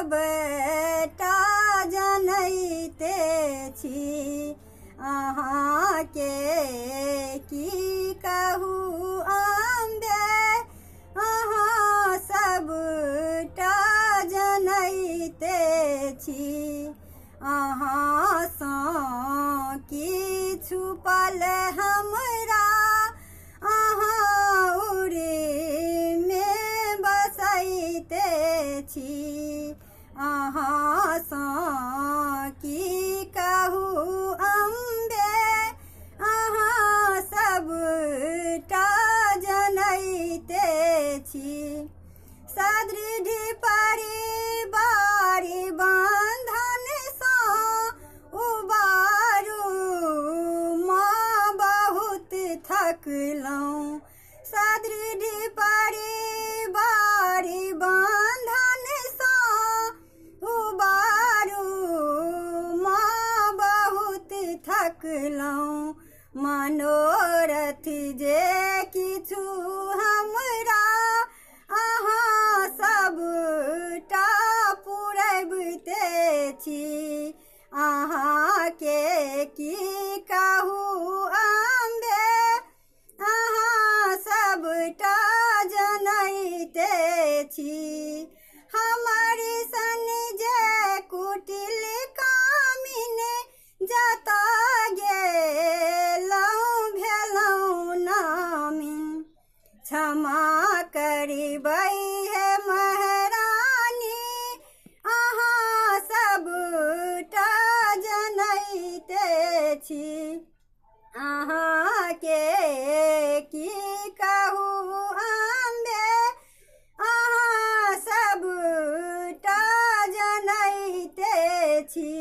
सबटा जनैते छी। अहाँके की कहू अम्बे, अहाँ सबटा जनैते छी। अहाँसँ की छुपल हमरा, अहाँ उड़ीमे बसैते छी। अहाँसँ की कहू अम्बे, अहाँ सबटा जनैते छी। सदृढ़ परिवार बन्धनसँ उबारू माँ, बहुत थकलहुँ। सदृढ़ परिवार बन्धनसँ उबारू माँ, बहुत थकलहुँ। मनोरथ जे किछु हमरा, अहाँ सबटा पुरबिते छी। अहाँके की कहू अम्बे, अहाँ सबटा जनैते छी। हमर सन जे कुटिल कामिन, जतऽ गेलहुँ भेलहुँ नामिन। क्षमा करबै हे महारानी, अहाँ सबटा जनैते छी। अहाँके की कहू अम्बे, अहाँ सबटा जनैते छी।